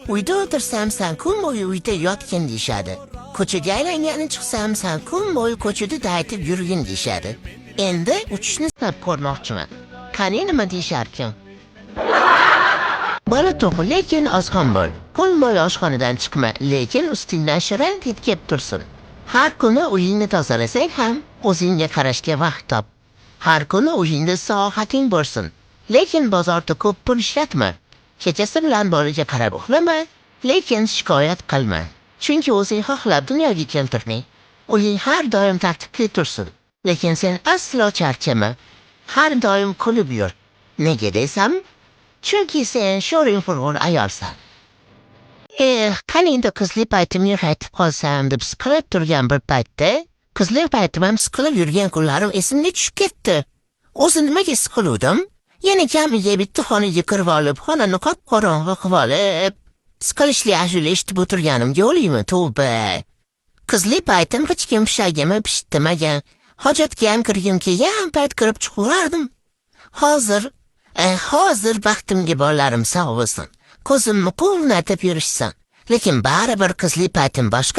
Uyda o'tirsam, "San kun bo'yi uyda yotgin", deyishadi. Ko'chaga aylangani chiqsam, "San kun bo'yi ko'chada daytib yurgin", deyishadi. Endi uchishni sinab ko'rmoqchiman. Qani, nima deyisharkin? Bola tug', lekin ozg'on bo'l. Kun bo'yi oshxonadan chiqma, lekin ustingdan shirin hid kelib tursin. Har kuni uyingni tozalasang ham, o'zingga qarashga vaqt top. Har kuni uyingda soating bo'lsin, lekin bozorda ko'p pul ishlatma. Kechasi bilan bolaga qarab uxlama, lekin shikoyat qilma. Chunki o'zing xohlab dunyoga keltirding. Uying har doim tartibli tursin, lekin sen aslo charchama. Har doim kulib yur. Nega desam, chunki sen sho'ring furg'ur ayolsan. Eh, qani endi qizlik paytimga qaytib qolsam deb siqilib turgan bir paytda, qizlik paytim ham siqilib yurgan kunlarim esimga tushib ketdi. O'zi nimaga siqiluvdim? Yana kamiga bitta xonaga kirib olib, xonani qop-qorong'i qilib olib, siqilishli ashula eshitib o'tirganimga o'laymi, tavba. Qizlik paytim hech kim pishagimi pishitmagan. Hojatga ham kirgim kelgan payt kirib chiqaverardim. Hozir baxtimga bolalarim sog' bo'lsin. Ko'zimni quvnatib yurishsin. Lekin baribir qizlik paytim boshqa.